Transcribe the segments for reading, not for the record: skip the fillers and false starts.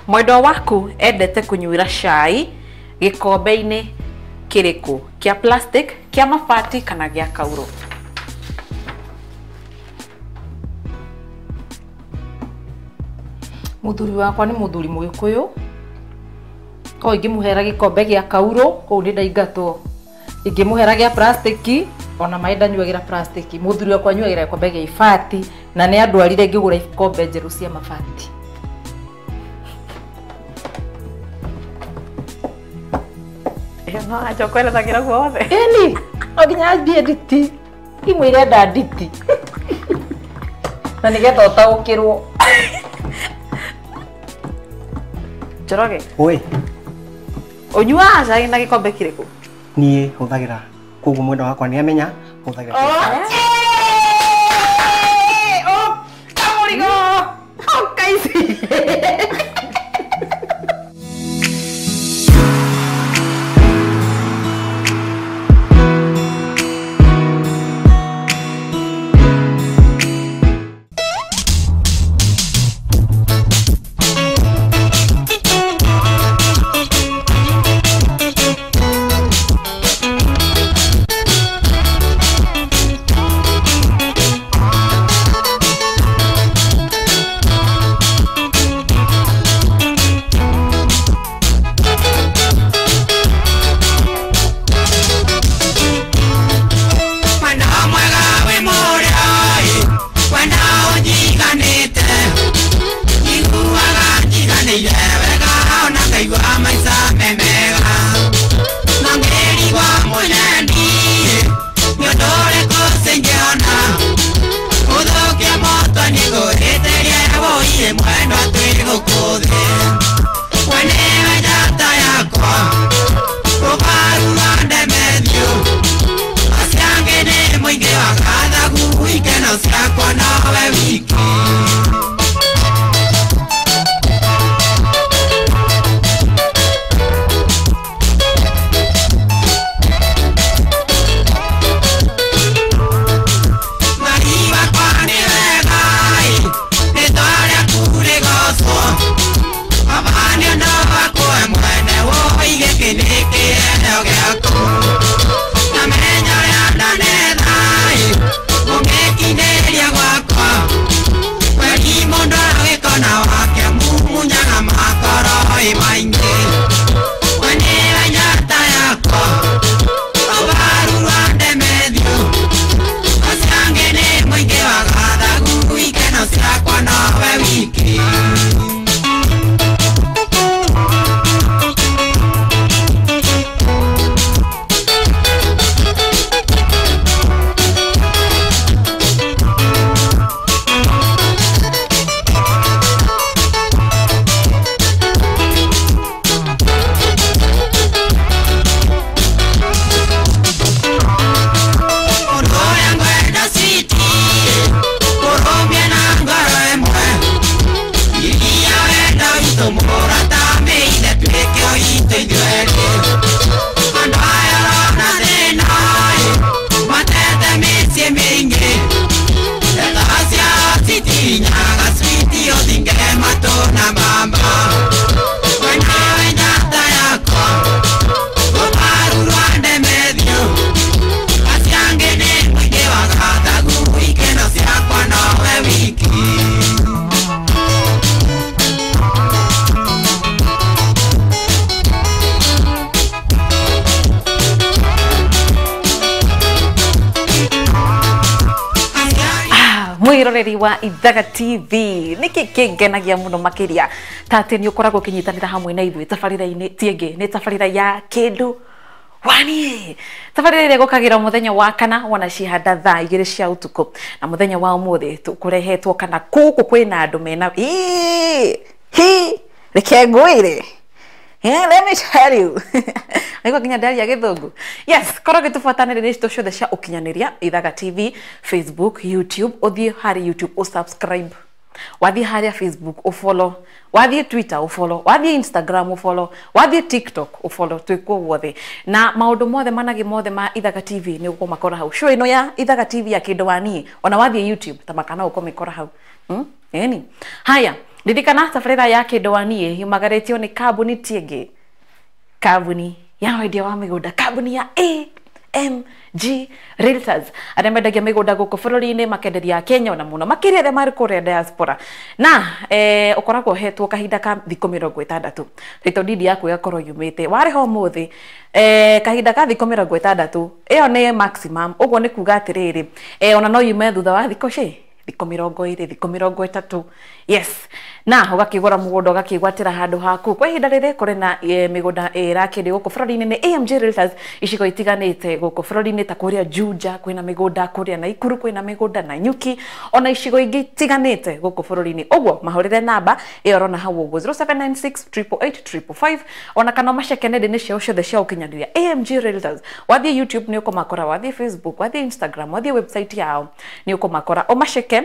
Mwendwa waku endete kũnyuĩra cai gĩkombe-inĩ kĩrĩkũ? Kĩa plastic, kĩa mabati kana gĩa kauro? Muthuri wakwa nĩ muthuri mũgĩkũyũ. Ko ingĩmũhera gĩkombe gĩa kauro kũu nĩ ndaingatwo. Ingĩmũhera gĩa plastiki ona maĩ ndanyuagĩra plastiki. Muthuri wakwa anyuagĩra gĩkombe gĩa ibati na nĩ andwarire ngĩgũra ikombe njerũ cia mabati. No acha kwerethagĩra guothe. Ĩni, no nginya ambie nditi. Imwe irenda nditi. Na nĩgetha ũtaũkĩrwo. Njoroge. Oi. Ũnyuaga cai na gĩkombe kĩrĩkũ? Niĩ hũthagĩra koguo mwendwa wakwa nĩ amenya hũthagĩra. Kamũrigo! Ũka ici. Mwiroreri wa Ithaga TV niki kingenagia muno makiria ta ati ni ukoragwo kinyitanira hamwe na ithuĩ tabarĩra-inĩ ti ĩngĩ nĩ tabarĩra ya Kĩndũ Waniĩ. Tabarĩra ĩrĩa gũkagĩra mũthenya wa kana wona cihanda thaa 2 cia ũtukũ na mũthenya wa ũmũthĩ tũkũrehetwo kana kũkũ kwĩna andũ mena hi reke ngwĩre. Yeah, let me tell you. Aigua nginya ndaria gĩthũngũ. Yes, korwo gĩtũbuatanĩre nĩ cito ciothe cia ũkinyanĩria Ithaga TV, Facebook, YouTube, ũthiĩ harĩ YouTube ũsubscribe. Wathiĩ harĩa Facebook ũfollow, wathiĩ Twitter ũfollow, wathiĩ Instagram ũfollow, wathiĩ TikTok ũfollow, twĩ kuo guothe. Na maũndũ mothe managĩ mothe ma Ithaga TV nĩ ũkũmakora hau. Show ĩno ya Ithaga TV ya Kĩndũ Waniĩ, ona wathiĩ YouTube ta makana ũkũmĩkora hau. Eni. Haya, Ririkana tabarĩra ya Kĩndũ wa Niĩ yumagarĩtio nĩ kambuni tiĩngĩ, kambuni ya wendia wa mĩgũnda, kambuni ya AMG Realtors arĩa mendagia mĩgũnda gũkũ bũrũri-inĩ, makenderia Kenya ona mũno makĩria arĩa marĩ kũrĩa diaspora. Na ũkoragwo ũhetwo kahinda ka thikũ 60 title deed yaku ĩgakorwo yumĩte warĩha ũmũthĩ, kahinda ka thikũ 60 ĩyo nĩ maximum. Ũguo nĩ kuga atĩrĩrĩ, ona no yume thutha wa thikũ ci thikũ 20, thikũ 30. Yes, na ũgakĩgũra mũgũnda ũgakĩgwatĩra handũ haku. Kwa ihinda rĩrĩ kũrĩ na mĩgũnda ĩrakĩendio gũkũ bũrũri-inĩ nĩ AMG Realtors icigo itiganĩte gũkũ bũrũri-inĩ, ta kũrĩa Juja kwĩna mĩgũnda, kũrĩa Naikuru kwĩna mĩgũnda, Nanyuki ona icigo ingĩ itiganĩte gũkũ bũrũri-inĩ. Ũguo mahũrĩre namba ĩyo ũrona hau ũguo 0796 888 555, ona kana maceke nenda-inĩ ciao ciothe cia ũkinyanĩria AMG Realtors. Wathiĩ YouTube nĩ ũkũmakora, wathiĩ Facebook, wathiĩ Instagram, wathiĩ website yao nĩ ũkũmakora, ũmaceke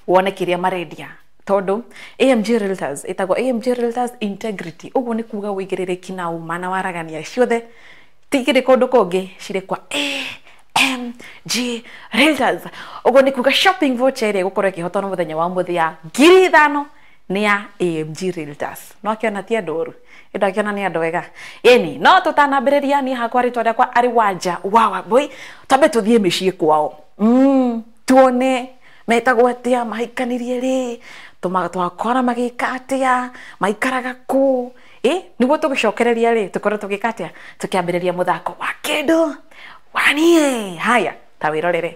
wone kĩrĩa marendia, tondu AMG Realtors ĩtagwo AMG Realtors Integrity. Ũguo nĩ kuga wĩigĩrĩrĩki na ũma na waragania ciothe tigĩrĩ kũndũ kũngĩ, cirĩ kwa AMG Realtors. Ũguo nĩ kuga shopping voucher ĩrĩa ĩgũkorwo ĩkĩhotwo mũthenya wa mũthĩ ya 5,000 nĩ ya AMG Realtors. No akĩona ti andũ oru, ĩndũ akĩona nĩ andũ ega. Ĩni no tũtanambĩrĩria, niĩ hakwa rĩtwa rĩakwa arĩ Wanja wa Wambui, twambe tũthiĩ mĩciĩ kwao, tuone metagwo atĩa, mahikanirie rĩ, twakora magĩka atĩa, maikaraga kũ, nĩguo tũgĩcokereria rĩ tũkorwo tũgĩka atĩa, tũkĩambĩrĩria mũthako wa Kĩndũ wa Niĩ. Haya, ta wĩrorere.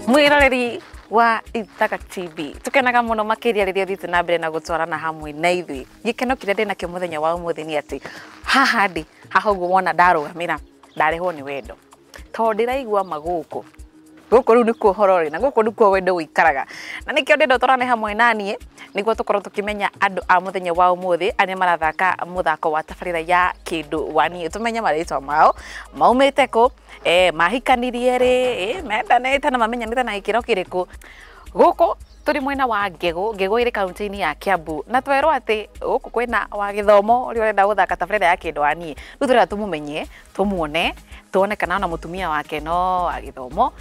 Mwĩroreri wa Ithaga TV, tukenaga muno makiria riria thiite na mbere na gutwarana hamwe na ithuĩ. Gĩkeno kĩrĩa ndĩnakĩo mũthenya wa ũmũthĩ nĩ atĩ haha ndĩ haha ũguo wona ndarũgamĩra ndarĩhwo nĩ wendo, tondũ ndĩraigua magũkũ gũkũ rĩu nĩkuo ũhoro ũrĩ na gũkũ nĩkuo wendo ũikaraga, na nĩkĩo ndĩrenda ũtwarane hamwe na niĩ nĩguo tũkorwo tũkĩmenya andũ a mũthenya wa ũmũthĩ arĩa marathaka mũthako wa tabarĩra ya Kĩndũ wa Niĩ, tũmenye marĩtwa mao, maumĩte kũ, mahikanirie rĩ, mendanĩte na mamenyanĩte na gĩkĩro kĩrĩkũ. Gũkũ tũrĩ mwena wa Ngegũ, Ngegũ ĩrĩ kaunti-inĩ ya Kiambu, na twerwo atĩ gũkũ kwĩna wa gĩthomo ũrĩa ũrenda gũthaka tabarĩra ya Kĩndũ wa Niĩ. Rĩu tũrenda tũmũmenye, tũmuone, tuone kana ona mũtumia wake no wa gĩthomo,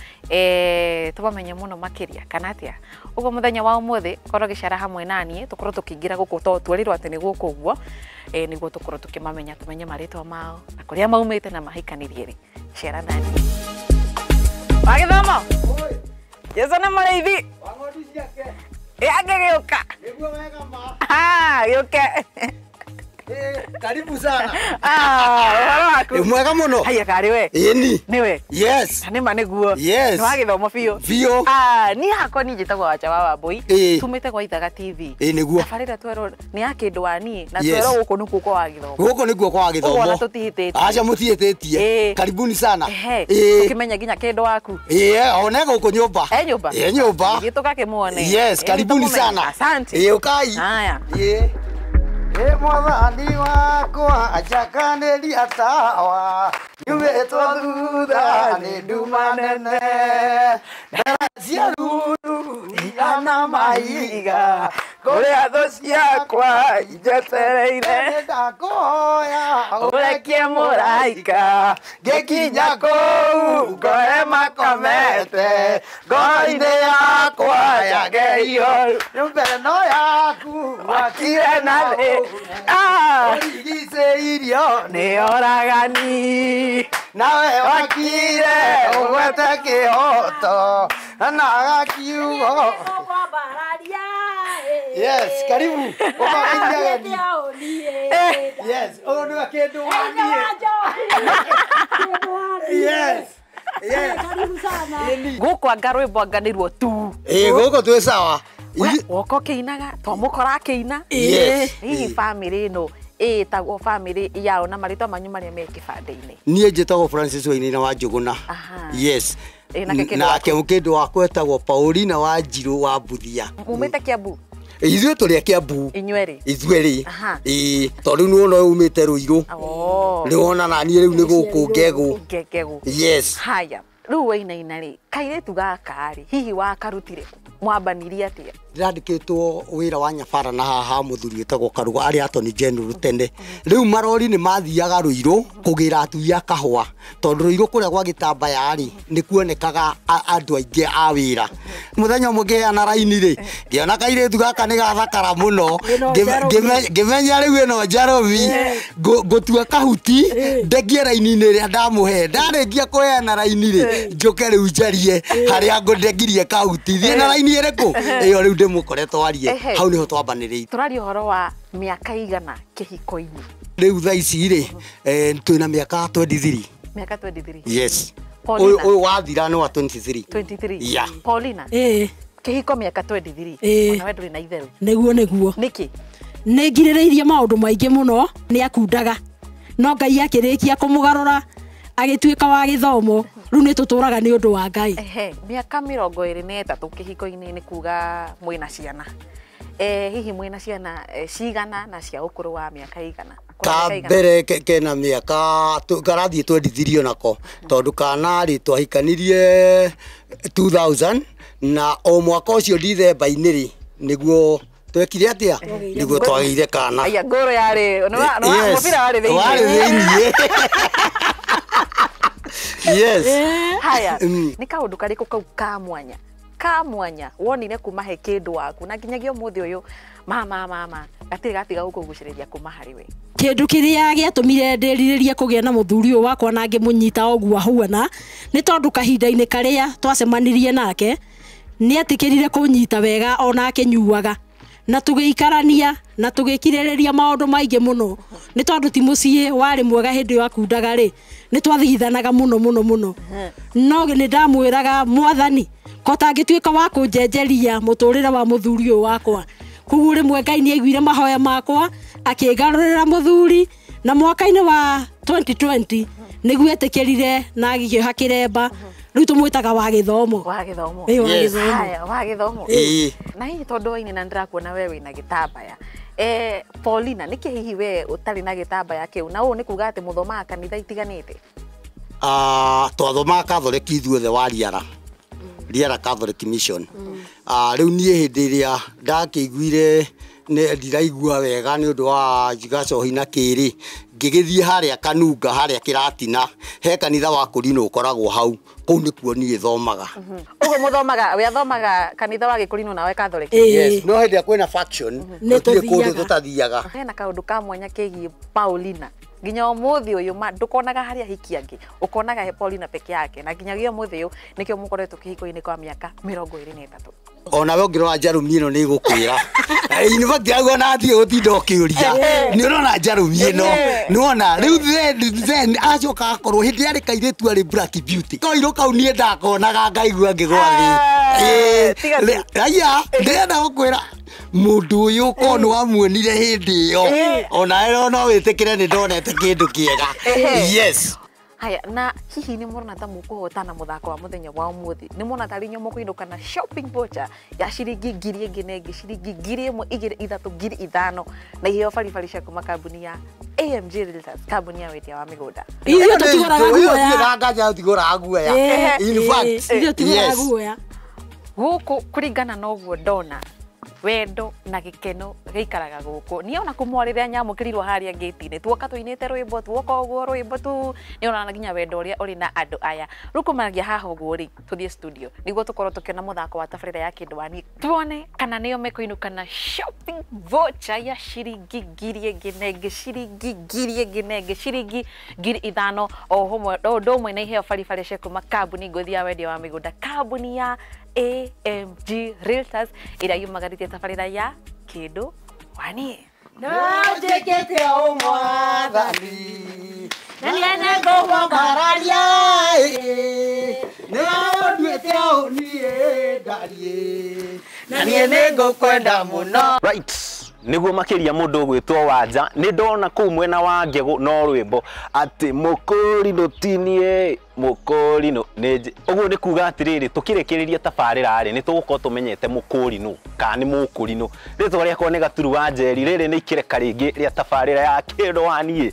tũmamenye mũno makĩria kana atĩa. Ũguo mũthenya wa ũmũthĩ korwo gĩcara hamwe na niĩ tũkorwo tũkĩingĩra gũkũ, tondũ twerirwo atĩ nĩ gũkũ ũguo, nĩguo tũkorwo tũkĩmamenya, tũmenye marĩtwa mao na kũrĩa maumĩte na mahikanirie rĩ. Cera na niĩ. Wa gĩthomo, Jesu nĩ mũrĩithi. Yake gĩũka. Gĩũke. Karibu sana. Ũhoro waku? Mwega mũno. Haya, karĩ we. Ĩni. Nĩwe. Yes. Na nĩma nĩguo. Yes. Nĩ wa gĩthomo biũ. Biũ. Niĩ hakwa niĩ njĩtagwo Wanja wa Wambui. Tumĩte kwa Ithaga TV. Ĩĩ nĩguo. Tabarĩra twerwo nĩ ya Kĩndũ wa Niĩ na Yes. twerwo gũkũ nĩkuo kwa wa gĩthomo. Gũkũ nĩkuo kwa wa gĩthomo. Ũguo ona tũtihĩtĩtie. Aca mũtihĩtĩtie. Karibuni sana. Tũkĩmenya nginya kĩndũ waku. One gũkũ nyũmba. E nyũmba. Ĩ nyũmba. Gĩthiĩ tũgakĩmuone. Yes, karibuni Nĩtũkũmenya. sana. Asante. Ĩ ũkai. Haya. Ĩ. Ĩ mwathani wakwa njakanĩria tawa nyumĩtwo thutha nĩ nduma nene ndara cia ruru ihana mahiga kũrĩa thũ ciakwa injetereire ndakũhoya ũrekie mũraika ngĩkinya kũu ngore makomete ngoro-inĩ yakwa yagerio nyũmba ĩno yaku wakire na thĩ ũrigicĩirio nĩ oragani nawe wakire ũgwete kĩhoto na gakiugo. Yes, karibu. Yes, oh no, Kĩndũ wa Niĩ. Yes. Yes. Gũkũ anga rwĩmbo anga nĩruo tu. Ĩ gũkũ twĩ sawa. Woka ũkĩinaga, twamũkora akĩina. Yes. Hihi bamĩrĩ ĩno ĩtagwo bamĩrĩ yao na marĩtwa manyu marĩa me kĩbandĩ-inĩ? Niĩ njĩtagwo Francis Wainaina wa Njũgũna. Yes. Nake Kĩndũ wakwa etagwo Paulina wa Njirũ wa Mbuthia. Mumĩte Kiambu? Ithuĩ tũrĩ a Kiambu. Inyuerĩ? Ithuerĩ. Ĩĩ, tondũ rĩu nĩwona umĩte Rũirũ. Nĩwona na niĩ rĩu nĩ gũkũ Ngegũ. Ngegũ. Yes. Haya, rĩu wainaina rĩ, kairĩtu gaka rĩ, hihi wakarutire kũ? Mwambanirie atia? Ndĩrandĩkĩtwo wĩra wa nyabara na haha mũthuri wĩtagwo Karuga arĩa Attorney General tene. Rĩu marori nĩ mathiaga Ruiru kũgĩra atui a kahũa tondũ Ruiru kũrĩa gwa gĩtambaya rĩ nĩ kuonekaga andũ aingĩ a wĩra. Mũthenya ũmwe ngĩheana raini rĩ ngĩona kairĩtu gaka nĩ gathakara mũno, ngĩmenya rĩu ĩno njarobi ngũtua kahuti ndengie raini-inĩ ĩrĩa ndamũhe. Ndarĩkia kũheana raini rĩ njũke rĩu njarie harĩa ngũndengirie kahuti thiĩ na raini ĩrĩkũ ĩyo rĩu ndĩmũkore twarie. Hau nĩho twambanĩrĩire. Tũraria ũhoro wa mĩaka igana kĩhiko-inĩ. Rĩu thaa ici rĩ twĩna mĩaka 23. Mĩaka 23. Yes. Ũyũ wathira nĩ wa 23. 23. Yeah. Paulina. Kĩhiko mĩaka 23. Ona we ndũrĩ na itherũ. Nĩguo nĩguo. Nĩkĩ? Nĩ ngirĩrĩirie maũndũ maingĩ mũno, nĩ akundaga. No Ngai akĩrĩkia kũmũgarũra agĩtuĩka wa gĩthomo, rĩu nĩ tũtũraga nĩ ũndũ wa Ngai. Mĩaka 23 kĩhiko-inĩ nĩ kuga mwĩna ciana. Hihi mwĩna ciana cigana na cia ũkũrũ wa mĩaka igana? Ka mbere kena mĩaka karathiĩ 23 onako tondũ kana rĩ twahikanirie 2000 na o mwaka ũcio Dithemba-inĩ rĩ nĩguo twekire atia nĩguo twagĩire kana. Aya ngoro yarĩ mũbira warĩ thĩinĩ. Warĩ thĩinĩ. Yes. Haya, nĩ kaũndũ karĩkũ kau ka mwanya? Ka mwanya wonire kuma he kĩndũ waku na nginyagia ũmũthĩ ũyũ mama gatirĩ gatiga gũkũgucĩrĩria kuma harĩ we. Kĩndũ kĩrĩa gĩatũmire ndĩrirĩrie kũgĩa na mũthuri ũyũ wakwa na ngĩmũnyita ũguo ahuana nĩ tondũ kahinda-inĩ karĩa twacemanirie nake nĩ etĩkĩrire kũnyita wega ona akĩnyuaga na tũgĩikarania na tũgĩkirĩrĩria maũndũ maingĩ mũno nĩ tondũ ti mũciĩ warĩ mwega hĩndĩ ĩyo akundaga rĩ nĩ twathigithanaga mũno mũno mũno no nĩ ndamwĩraga mwathani ko tangĩtuĩka wa kũnjenjeria mũtũrĩre wa mũthuri ũyũ wakwa. Koguo rĩmwe Ngai nĩ aiguire mahoya makwa akĩngarũrĩra mũthuri na mwaka-inĩ wa 2020 nĩguo etĩkĩrire na agĩkĩoha kĩremba. Rĩu tũmwĩtaga wa gĩthomo. Wa gĩthomo. Ĩĩ, wa gĩthomo. Haya, wa gĩthomo. Na hihi tondũ waine na ndĩrakuona we wĩna gĩtambaya. Paulina, nĩkĩ hihi we ũtarĩ na gĩtambaya kĩu? Na ũũ nĩ kuga atĩ mũthomaga kanitha itiganĩte? Twathomaga Catholic ithuothe wa Riara. Riara Catholic Mission. Rĩu niĩ hĩndĩ ĩrĩa ndakĩiguire ndiraigua wega nĩ ũndũ wa gacohi na kĩrĩ ngĩgĩthiĩ harĩa Kanunga harĩa Kĩratina he kanitha wa Kũrinũ ũkoragwo hau kũu nĩkuo niĩ thomaga. Ũguo mũthomaga we athomaga kanitha wa Gĩkũrinũ nawe Catholic? Yes, no hĩndĩ ĩrĩa kwĩna faction gũtirĩ kũndũ tũtathiaga. Hena kaũndũ ka mwanya kegiĩ Paulina nginya ũmũthĩ ũyũ ndũkonaga harĩa hiki angĩ ũkonaga he Paulina peke yake na nginyagia ũmũthĩ ũyũ nĩkĩo mũkoretwo kĩhiko-inĩ kwa mĩaka 23. Ona we ũngĩrora njarũmi ĩno nĩ ĩgũkwĩra. In fact hau ona athiĩ gũtinda ũkĩũria nĩ ũrona njarũmi ĩno nĩwona rĩu then acoka akorwo hĩndĩ yarĩ kairĩtu arĩ Black Beauty koirũ kau niĩ ndakonaga ngaigua ngĩgwa thĩ. Aya ndĩrenda gũkwĩra mũndũ ũyũ ko nĩ wamuonire hĩndĩ ĩyo ona no wĩtĩkĩre nĩ ndonete kĩndũ kĩega. Yes. Haya, na hihi nĩ mũrona ta mũkũhotana mũthako wa mũthenya wa ũmũthĩ? Nĩ mũrona ta inyuĩ mũkũinũka na shopping voucher ya ciringi 1000 ĩngĩ na ĩngĩ, ciringi 1000, 2, 3, 5,000 na iheo baribari cia kuma kambuni ya AMG Realtors, kambuni ya wendia wa mĩgũnda. Ithuĩ tũtigũraga guoya. Nganja tũtigũraga guoya. In fact, ithuĩ tũtigũraga guoya. Gũkũ kũringana na ũguo ndona wendo na gĩkeno gĩikaraga gũkũ. Niĩ ona kũmwa rĩrĩa nyamũkĩrirwo harĩa ngĩti-inĩ tuoka tũinĩte rwĩmbo tuoka ũguo rwĩmbo tu nĩ ũrona nginya wendo ũrĩa ũrĩ na andũ aya. Rĩu kumanagia haha ũguo rĩ tũthiĩ studio nĩguo tũkorwo tũkĩona mũthako wa tabarĩra ya kĩndũ wa niĩ tuone kana nĩo mekũinũka na shopping voucher ya ciringi 1000 ĩngĩ na ĩngĩ, ciringi 1000 ĩngĩ na ĩngĩ, ciringi 5,000 o ũndũ ũmwe na iheo baribari cia kuma kambuni ngũthi ya wendia wa mĩgũnda, kambuni ya AMG Realtors ĩrĩa yumagarĩtie tabarĩra ya kĩndũ wa niĩ. No njĩkĩte ũmwathani na niĩ nĩngũmũkararia nĩ ũnduĩte ũũ niĩ ndariĩ na niĩ nĩngũkwenda mũno. Right. Nĩguo makĩria mũndũ ũgwĩtwo Wanja nĩ ndona kũu mwena wa Ngegũ no rwĩmbo atĩ mũkũrinũ tinie mũkũrinũ nĩ ũguo nĩ kuga atĩrĩrĩ tũkĩrĩkĩrĩria tabarĩra rĩ nĩ tũgũkorwo tũmenyete mũkũrinũ kana nĩ mũkũrinũ. Rĩtwa rĩakwa nĩ Gaturu wa Njeri, rĩrĩ nĩ ikĩreka rĩngĩ rĩa tabarĩra ya Kĩndũ wa Niĩ.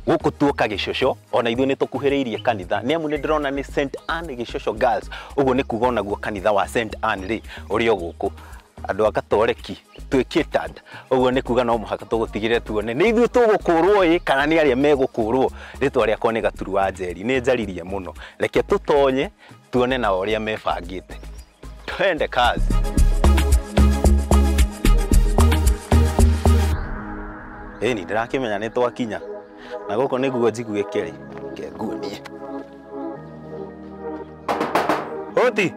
Gũkũ tuoka Gĩcoco, ona ithuĩ nĩ tũkuhĩrĩirie kanitha nĩ amu nĩ ndĩrona nĩ St Anne Gĩcoco Girls, ũguo nĩ kuga onaguo kanitha wa St Anne rĩ ũrĩ o gũkũ. Andũ a Gatoreki twĩkĩtad, ũguo nĩ kuga no mũhaka tũgũtigĩrĩre tuone nĩ ithuĩ tũgũkũrwo ĩ kana nĩ arĩa megũkũrwo. Rĩtwa rĩakwa nĩ Gaturu wa Njeri, nĩ njaririe mũno, reke tũtonye tuone nao ũrĩa mebangĩte. Twende kazi. Ĩni ndĩrakĩmenya nĩ twakinya na gũkũ nĩguo njiguĩke rĩ, reke nguonie. Hoti.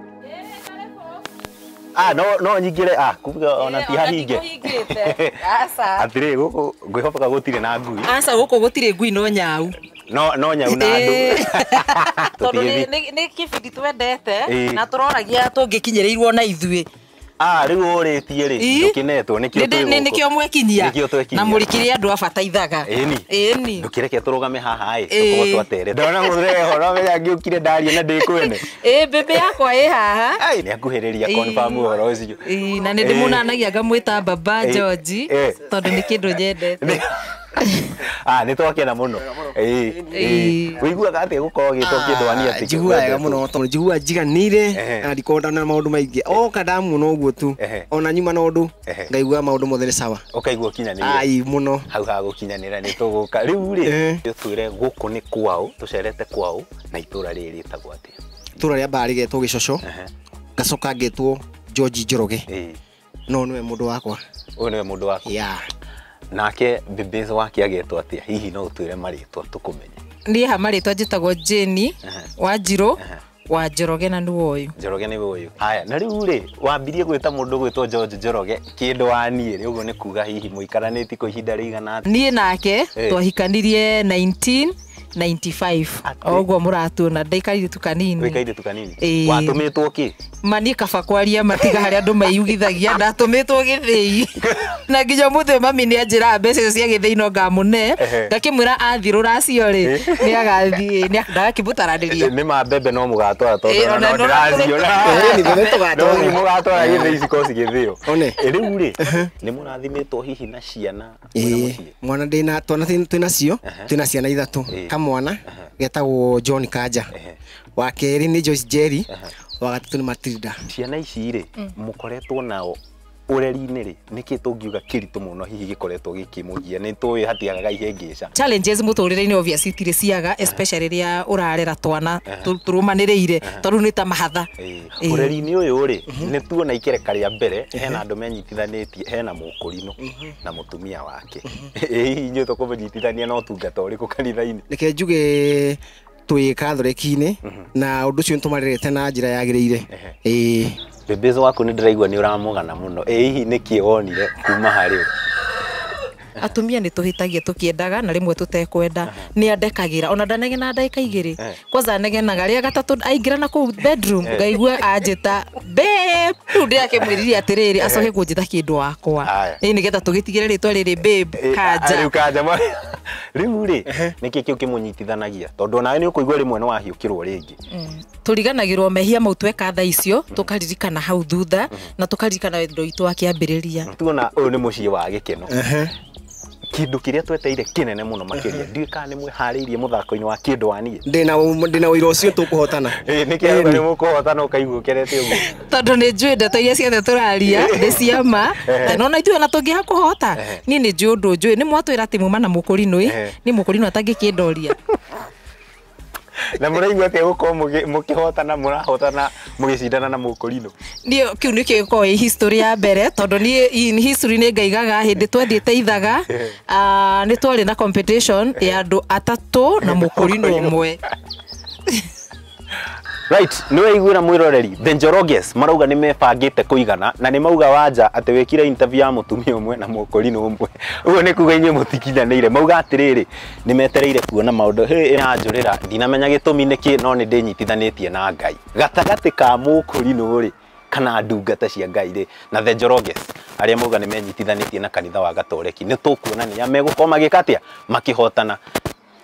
Ah, no nyingire kuga ona ti hahinge. Aca. Atĩrĩ gũkũ ngwĩhoka gũtirĩ na ngui. Aca gũkũ gũtirĩ ngui no nyau. No nyau na andũ. Tondũ nĩ kĩbindi twendete na tũroragia tũngĩkinyĩrĩirwo na ithuĩ. Rĩu ũrĩtie rĩ ndũkĩnetwo nĩkĩo twĩ gũkũ. Nĩkĩo mwekinyia na mũrĩkĩrie andũ a bata ithaga. Ĩni. Ndũkĩreke tũrũgame haha ĩ tũkorwo twatere. Ndona mũthee ho no menya ngĩũkire ndaria na ndĩ kwene. Ĩ mbĩmbĩ yakwa ĩ haha. Nĩ akuhĩrĩria confirm ũhoro ũcio. Ĩ na nĩ ndĩmũnanagia ngamwĩta baba George tondũ nĩ kĩndũ nyendete. Nĩ twakena mũno. Ũiguaga atĩa gũkorwo gĩtwo Kĩndũ wa Niĩ atĩ? Njiguaga wega mũno tondũ njiguaga njiganĩire na ndikoragwo na maũndũ maingĩ. Oka ndamuona ũguo tu ona nyuma na ũndũ ngaigua maũndũ mothe nĩ sawa. Ũkaigua ũkinyanĩire. Ai mũno. Hau ha gũkinyanĩra nĩ tũgũka. Rĩu rĩ tũtwĩre gũkũ nĩ kwao, tũcerete kwao na itũra rĩrĩ rĩtagwo atĩa? Itũra rĩa mbara rĩgetwo Gĩcoco, ngacoka ngetwo George Njoroge. No nĩwe mũndũ wakwa. Ũyũ nĩwe mũndũ waku. Yeah. Nake bĩbĩz wake agetwo atĩa? Hihi no ũtwĩre marĩtwa tũkũmenye? Niĩ ha marĩtwa njĩtagwo Jane Wanjirũ wa Njoroge na nĩwe ũyũ. Njoroge nĩwe ũyũ. Haya, na rĩu rĩ wambirie gwĩta mũndũ gwĩtwo George Njoroge Kĩndũ wa Niĩ rĩ, ũguo nĩ kuga hihi mũikaranĩtie kwa ihinda rĩigana atĩa? Niĩ nake twahikanirie 1995 o ũguo mũratuona ndaikarire tu kanini. Wĩikaire tu kanini. Watũmĩtwo kĩ? Ma niĩ kaba kwaria matiga harĩa andũ meyugithagia, ndatũmĩtwo gĩthĩi na nginya ũmũthĩ mami nĩ anjĩraga mbeca icio cia gĩthĩi no ngamũne, ngakĩmwĩra athiĩ rũracio rĩ nĩ agathiĩ ndagakĩmũtaranĩria. Nĩ ma mbembe no mũgatwara tondũ no ndĩraciona. No mũgatwara gĩthĩi cikorwo cigĩthĩo. Rĩu rĩ nĩ mũrathimĩtwo hihi na ciana mwĩna mũciĩ? Mwana ndĩna twana twĩnacio, twĩna ciana ithatũ. Kamwana getagwo John Kanja, wa kerĩ nĩ Joyce Jerry, wa gatatũ nĩ Matilda. Ciana ici rĩ mũkoretwo nao ũreri-inĩ rĩ nĩkĩ tũngiuga kĩritũ mũno hihi gĩkoretwo gĩkĩmũgia? Nĩ tũĩ hatiagaga ihĩngĩca. Challenges mũtũrĩre-inĩ obviously itirĩ ciaga, especially rĩrĩa ũrarera twana tũrũmanĩrĩire tondũ nĩ ta mahatha. Ũreri-inĩ ũyũ rĩ nĩ tuona ikereka rĩa mbere hena andũ menyitithanĩtie, hena mũkũrinũ na mũtumia wake. Hihi inyuĩ tũkũmũnyitithania na ũtungata ũrĩkũ kanitha-inĩ? Reke njuge twĩ Catholic-inĩ na ũndũ ũcio nĩtũmarerete na njĩra yagĩrĩire. Bĩbĩz waku nĩ ndĩraigua nĩ ũramũgana mũno. Hihi nĩkĩ wonire kuma harĩ we? Atumia nĩ tũhĩtagia tũkĩendaga na rĩmwe tũtekwenda. Nĩ andekagĩra ona ndanegena ndagĩka igĩrĩ. Kwanza anegenaga rĩa gatatũ aingĩra na kũu bedroom ngaigua anjĩta babe. Rĩu ndĩrakĩmwĩririe atĩrĩrĩ acoke kũnjĩta kĩndũ wakwa. Ĩ nĩgetha tũgĩtigĩre rĩtwa rĩrĩ babe Kanja. Rĩu Kanja. Rĩu rĩ nĩkĩ kĩu kĩmũnyitithanagia? Tondũ onawe nĩ ũkũigua rĩmwe nĩ wahiũkĩrwo rĩngĩ. Tũriganagĩrwo mehia mau tweka thaa icio tũkaririkana hau thutha na tũkaririkana wendo witũ wa kĩambĩrĩria. Tuona ũyũ nĩ mũciĩ wa gĩkeno. Kĩndũ kĩrĩa tweteire kĩnene mũno makĩria ndiũĩ kana nĩ mwĩharĩirie mũthako-inĩ wa Kĩndũ wa Niĩ. Ndĩna ũira ũcio tũkũhotana. Nĩkĩ arauga nĩ mũkũhotana ũkaigua ũkenete ũguo? Tondũ nĩ njũĩ ndeto iria ciothe tũraria nĩ cia ma na ona ithuĩ ona tũngĩaga kũhota niĩ nĩ njũĩ ũndũ njũĩ. Nĩ mwatwĩra atĩ muma na mũkũrinũ ĩ nĩ mũkũrinũ atangĩkĩndoria. Na mũraigua atĩa gũkorwo mũkĩhotana mũrahotana mũgĩcindana na mũkũrinũ? Niĩ kĩu nĩkĩo gĩkoragwo ĩ history ya mbere tondũ niĩ in history nĩ ngaigaga hĩndĩ twathiĩte ithaga nĩ twarĩ na competition ya andũ atatũ na mũkũrinũ ũmwe. Right, nĩ waiguĩra mwĩroreri The Njoroges marauga nĩ mebangĩte kũigana na nĩ mauga Wanja atĩ wĩkire interview ya mũtumia ũmwe na mũkũrinũ ũmwe. Ũguo nĩ kuga inyuĩ mũtikinyanĩire. Mauga atĩrĩrĩ nĩ metereire kuona maũndũ hĩ ĩranjũrĩra ndinamenya gĩtũmi nĩkĩ no nĩ ndĩnyitithanĩtie na Ngai. Gatagatĩ ka mũkũrinũ rĩ kana ndungata cia Ngai rĩ na The Njoroges Arĩa mauga nĩ menyitithanĩtie na kanitha wa Gatoreki nĩ tũkuona nĩa megũkorwo magĩka atĩa makĩhotana.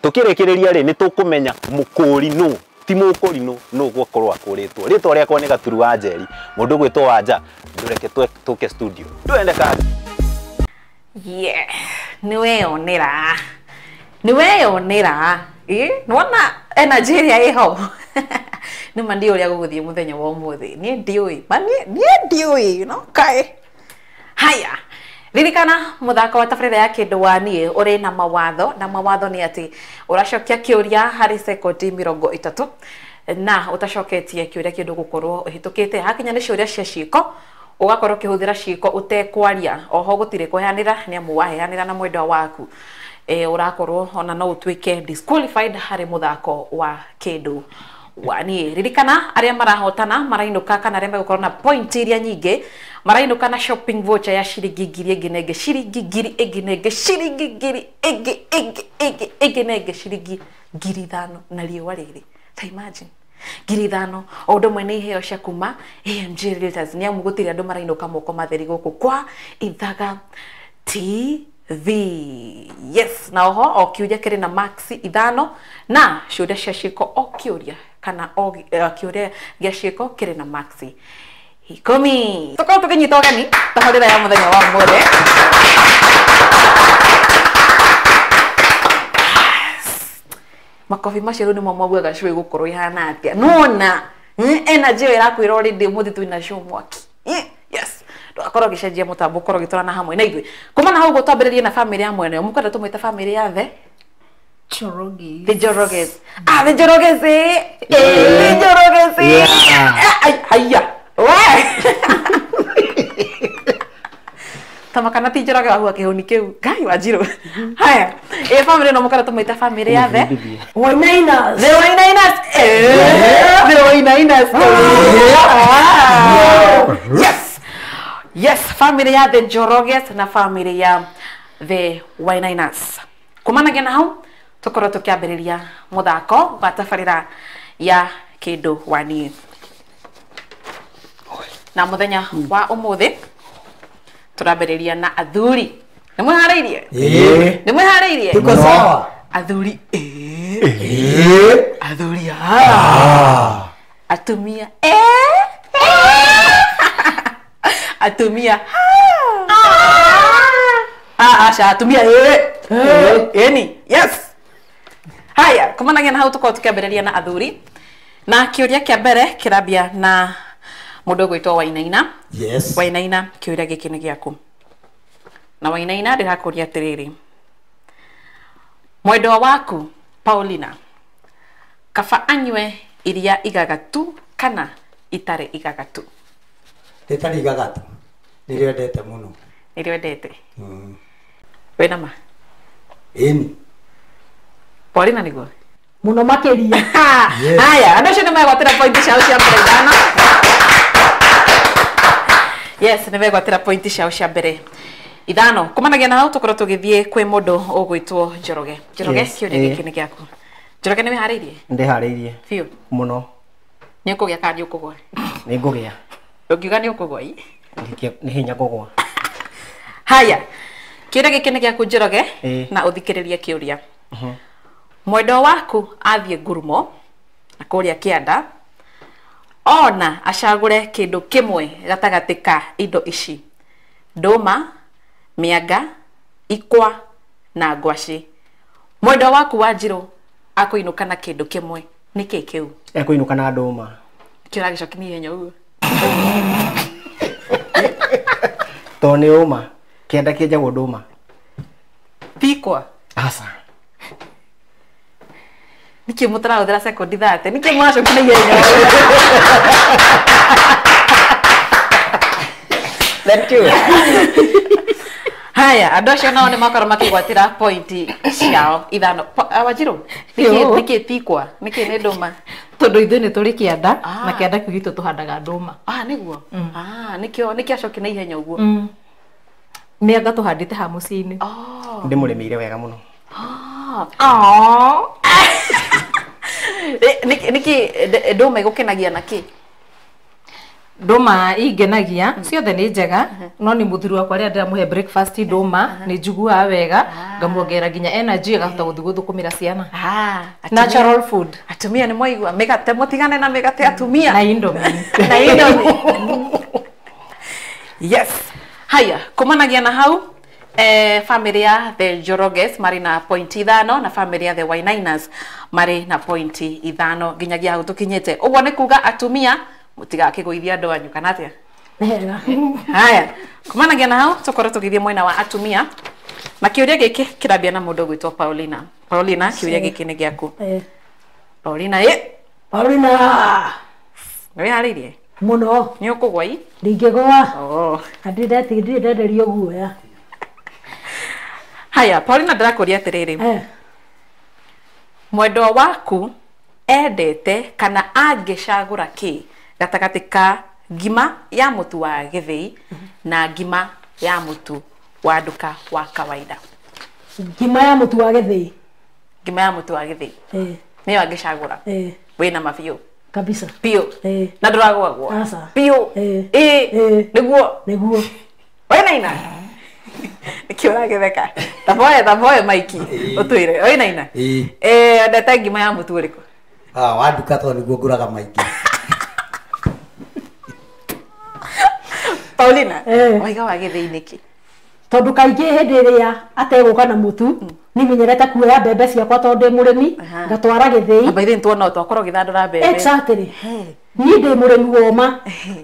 Tũkĩrĩkĩrĩria rĩ nĩ tũkũmenya mũkũri nũ ti mũkũri nũ nũ gũkorwo akũrĩtwo. Rĩtwa rĩakwa nĩ Gaturu wa Njeri, mũndũ gwĩtwo Wanja, ndũreke tũke studio twende kazi. Yeah, nĩ weyonera nĩwona energy ĩrĩa ĩho. Nĩma ndiũĩ ũrĩa gũgũthiĩ mũthenya wa ũmũthĩ, niĩ ndiũĩ, ma niĩ ndiũĩ no kaĩ. Haya, ririkana muthako wa tabarĩra ya kĩndũ wa niĩ ũrĩ na mawatho, na mawatho nĩ atĩ ũracokia kĩũria harĩ sekondi 30 na ũtacoketie kĩũria kĩndũ gũkorwo ũhĩtũkĩte. Hakinya nĩ ciũria cia ciĩko ũgakorwo ũkĩhũthĩra ciĩko ũtekwaria, oho gũtirĩ kũheanĩra nĩ amu waheanĩra na mwendwa waku ũrakorwo ona no ũtuĩke disqualified harĩ mũthako wa kĩndũ wa niĩ. Ririkana arĩa marahotana marainũka kana arĩa megũkorwo na point iria nyingĩ marainũka na shopping voucher ya ciringi ngiri ĩngĩ na ĩngĩ, ciringi ngiri ĩngĩ na ĩngĩ, ciringi ngiri ĩngĩ ĩngĩ ĩngĩ ĩngĩ na ĩngĩ, ciringi 5,000 na riũa rĩrĩ. Ta imagine 5,000 o ũndũ ũmwe nĩ iheo cia kuma AMG Realtors nĩ amu gũtirĩ andũ marainũka moko matheri gũkũ kwa Ithaga TV. Yes, na oho o kiũria kĩrĩ na marks 5 na ciũria cia ciĩko o kĩũria kana o kĩũria gĩa ciĩko kĩrĩ na marks 10. Tũkorwo tũkĩnyita ũgeni tabarĩra ya mũthenya wa ũmũthĩ. Makobi macio rĩu nĩmo maugaga show ĩgũkorwo ĩhana atĩa. Nona energy ĩyo ĩrakwĩra already ũmũthĩ twĩna show mwaki. Yes, ndũgakorwo ũgĩcenjia mũtambo, ũkorwo ũgĩtwarana hamwe na ithuĩ. Kuma na hau ũguo twambĩrĩrie na bamĩrĩ ya mwena ũyũ. Mũkwenda tũmwĩte bamĩrĩ ya the Njoroges. The Njoroges. Ah, the Njoroges. The Njoroges. Haya. We. Tamakana ti Njoroge wahua kĩhũni kĩu. Ngai wa Njirũ. Haya. Bamĩrĩ no mũkwenda tũmwĩte bamĩrĩ ya the Wainainas. The Wainainas. The Wainainas. Yes. Yes, family ya the Njoroges na family ya the Wainainas. Kumanagia na hau tukorwo tukiambĩrĩria mũthako wa tabarĩra ya kĩndũ wa niĩ. Na mũthenya wa ũmũthĩ tũrambĩrĩria na athuri. Nĩ mwĩharĩirie? Nĩ mwĩharĩirie? Tuko sawa. Athuri athuri a atumia atumia aca atumia eni. Yes. Haya, kumanagia na hau tukorwo tukiambĩrĩria na athuri na kĩũria kĩa mbere kĩrambia na mũndũ ũgwĩtwo Wainaina. Yes. Wainaina, kĩũria gĩkĩ nĩ gĩaku. Na Wainaina ndĩrakũria atĩrĩrĩ, mwendwa waku Paulina kaba anyue iria igagatu kana itarĩ igagatu? Rĩtarĩ igagatu nĩrĩo endete mũno. Nĩrĩo endete. Wĩna ma? Ĩni. Paulina nĩguo? Mũno makĩria. Haya, andũ acio nĩ megwatĩra pointi ciao cia mbere 5. Yes, nĩ megwatĩra pointi ciao cia mbere 5. Kumanagia na hau tũkorwo tũgĩthiĩ kwĩ mũndũ ũgwĩtwo Njoroge. Njoroge, kĩũria gĩkĩ nĩ gĩaku. Njoroge, nĩ wĩharĩirie? Ndĩharĩirie. Biũ? Mũno. Nĩ ũkũgĩa kana nĩ ũkũgwa? Nĩ ngũgĩa. Ũngiuga nĩ ũkũgwa ĩ? Nĩ hinya kũgwa. Haya, kĩũria gĩkĩ nĩ gĩaku Njoroge, na ũthikĩrĩrie kĩũria. Mwendwa waku athiĩ ngurumo na kũrĩa kĩanda ona acagũre kĩndũ kĩmwe gatagatĩ ka indo ici: ndũma, mĩanga, ikwa na ngwacĩ. Mwendwa waku wa Njirũ akũinũka na kĩndũ kĩmwe, nĩkĩ kĩu? Ekũinũka na ndũma. Kĩo ũragĩcokia na ihenya ũguo? Tondũ nĩ ũma, kĩanda kĩenjagwo ndũma. Ti ikwa? Aca. Nĩkĩ mũtarahũthĩra sekondi 30? Nĩkĩ mũracokia na ihenya? Thank you. Haya, andũ acio nao nĩ makorwo makĩgwatĩra pointi ciao 5. Wanjirũ, nĩkĩ ti ikwa? Nĩkĩ nĩ ndũma? Tondũ ithuĩ nĩ tũrĩ kĩanda na kĩanda kĩu gitũ tũhandaga ndũma. Nĩguo? Nĩkĩo acokia na ihenya ũguo. Mĩanga tũhandĩte ha mũciĩ-inĩ. Ndĩmũrĩmĩire wega mũno. Nĩkĩ ndũma ĩgũkenagia na kĩ? Ndũma ingenagia ciothe nĩ njega no nĩ mũthuri wakwa rĩrĩa ndĩramũhe breakfast ndũma nĩ njiguaga wega ngamuongerera nginya energy agahota gũthiĩ gũthũkũmĩra ciana. Natural food. Atumia nĩ mwaigua mĩgate mũtigane na mĩgate atumia na Indomie. Na Indomie. Yes. Haya, kumanagia na hau family ya the Njoroges marĩ na point 5 na family ya the Wainainas marĩ na point 5 nginyagia hau tũkinyĩte. Ũguo nĩ kuga atumia mutigakĩgũithia andũ anyu kana atĩa? Wega. Haya, kumanagia na hau tũkorwo tũgĩthiĩ mwena wa atumia na kĩũria gĩkĩ kĩrambia na mũndũ ũgwĩtwo Paulina. Paulina, kĩũria gĩkĩ nĩ gĩaku. Paulina ĩ Paulina nĩ wĩharĩirie? Mũno. Nĩ ũkũgwa i? Ndingĩgwa. Oh. Na ndirĩ ndenderio guoya. Haya, Paulina ndĩrakũria atĩrĩrĩ. Mwendwa waku endete kana angĩcagũra kĩ gatagatĩ ka ngima ya mũtu wa gĩthĩi na ngima ya mũtu wa nduka wa kawaida? Ngima ya mũtu wa gĩthĩi. Ngima ya mũtu wa gĩthĩi. Nĩyo angĩcagũra. Wĩna mabiũ. Kabisa. Biũ. Na ndũragwagwo. Aca. Biũ. Nĩguo. Nĩguo. Wainaina. Nĩkĩo ũragĩtheka? Taboe Maiki ũtwĩre. Wainaina. Wendete ngima ya mũtu ũrĩkũ? Wa nduka tondũ nĩguo ngũraga maingĩ. Paulina, waiga wa gĩthĩi nĩkĩ? Tondũ kaingĩ hĩndĩ ĩrĩa ategũka na mũtu nimenyerete kuoya mbembe ciakwa tondũ ndĩ mũrĩmi ngatwara gĩthĩi. By the way nĩtuona twakorwo ũgĩthandũra mbembe. Exactly. Niĩ ndĩ mũrĩmi woma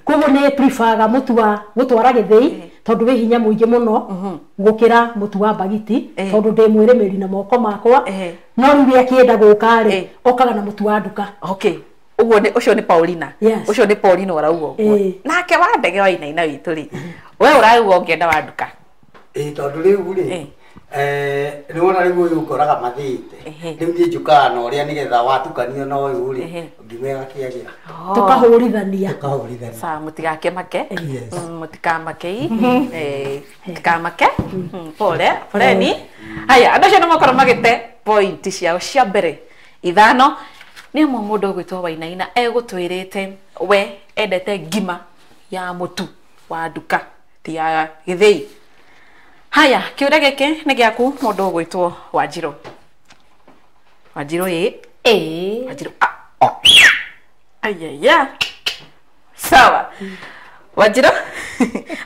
koguo nĩ preferga mũtu wa gũtwara gĩthĩi tondũ wĩ hinya mũingĩ mũno gũkĩra mũtu wa mbagiti tondũ ndĩ mwĩrĩmĩri na moko makwa no rĩu rĩrĩa akĩenda gũka rĩ okaga na mũtu wa nduka. Okay. Ũguo nĩ ũcio nĩ Paulina. Ũcio nĩ Paulina ũrauga ũguo. Nake wa ndege Wainaina witũ rĩ, we ũrauga ũngĩenda wa nduka. Tondũ rĩu rĩ nĩ wona rĩu ũyũ ũkoraga mathĩĩte rĩu niĩ njũkaga na ũrĩa nĩgetha watukanio na ũyũ rĩ ngima ĩgakĩagĩra. Tũkahũrithania. Sawa, mũtigakĩmake. Mũtikamake. Mũtikamake. Pole, poleni. Haya, andũ acio nĩ makorwo magĩte point ciao cia mbere 5. Nĩ amwe mũndũ ũgwĩtwo Wainaina egũtwĩrĩte we endete ngima ya mũtu wa nduka ti ya gĩthĩi. Haya, kĩũria gĩkĩ nĩ gĩaku mũndũ ũgwĩtwo Wanjirũ. Wanjirũ ĩ? Wanjirũ a. Ayaya. Sawa. Wanjirũ,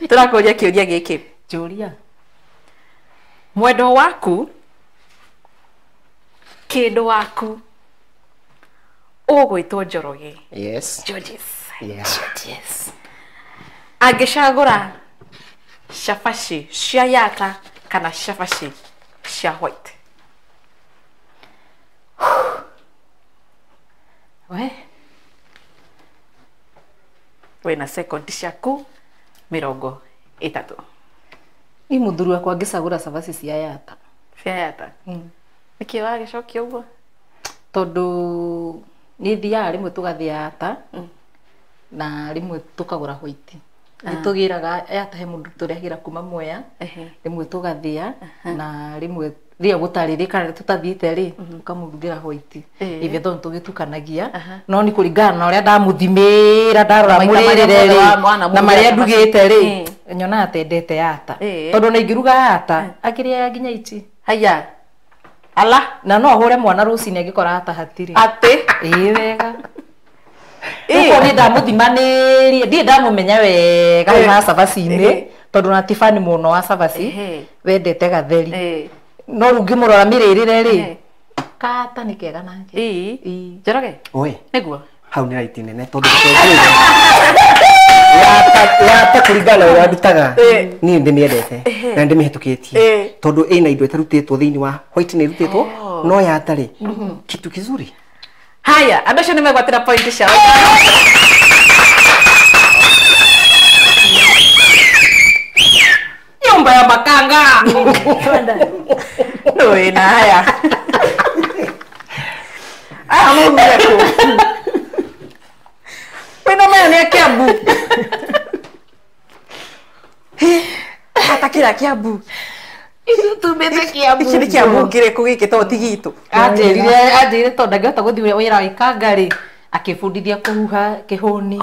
tũrakũria kĩũria gĩkĩ. Njũria. Mwendwa waku kĩndũ waku ũgwĩtwo Njoroge. Yes. Georges. Yeah. Georges. Angĩcagũra cabaci cia yata kana cabaci cia white? We. Wĩna sekondi ciaku 30. Ni mũthuri wakwa angĩcagũra cabaci cia yata. Cia yata? Nĩkĩ wagĩcokia ũguo? Tondũ nĩ thiaga rĩmwe tũgathĩa yata na rĩmwe tũkagũra white. Nĩ tũgĩraga yata he mũndũ tũrehagĩra kuma Mwea rĩmwe tũgathĩa na rĩmwe rĩrĩa gũtarĩ rĩ kana tũtathiĩte rĩ ũkamũrugĩra white. Even though nĩtũgĩtukanagia no nĩ kũringana na ũrĩa ndamũthimĩra ndarora mũrĩrĩre rĩ na marĩa ndugĩte rĩ nyonaga atendete yata tondũ ona ingĩruga yata akĩrĩaga nginya ici. Haya. Ala na no ahũre mwana rũcinĩ angĩkora ata hatirĩ. Atĩ? Ĩĩ wega. Ũguo nĩ ndamũthimanĩrie ndirĩ ndamũmenya wega hau ha cabaci-inĩ tondũ na ti fan mũno wa cabaci wendete gatheri no rĩu ngĩmũrora mĩrĩrĩre rĩ kata nĩ kega nake. Njoroge. Oi. Nĩguo. Hau nĩ right nene tondũ yata kũringana na ũrĩa ndutaga niĩ ndĩmĩendete na ndĩmĩhetũkĩtie tondũ ĩna indo ĩtarutĩtwo thĩinĩ wa white nĩ ĩrutĩtwo no yata rĩ kitu kizuri. Haya, andũ acio nĩ megwatĩra point ciao. Nyumba ya makanga. Ndũĩ na haya. Aya maumire kũ? Wĩna maya nĩ a Kiambu. Atakĩra Kiambu. Tumĩte Kiambu. Gĩkĩ nĩ Kiambu kĩrĩkũ gĩkĩ to ti gitũ? Anjĩrire tondũ ndangĩhota gũthiĩ wĩra wa ikanga rĩ akĩbundithia kũhuha kĩhũni.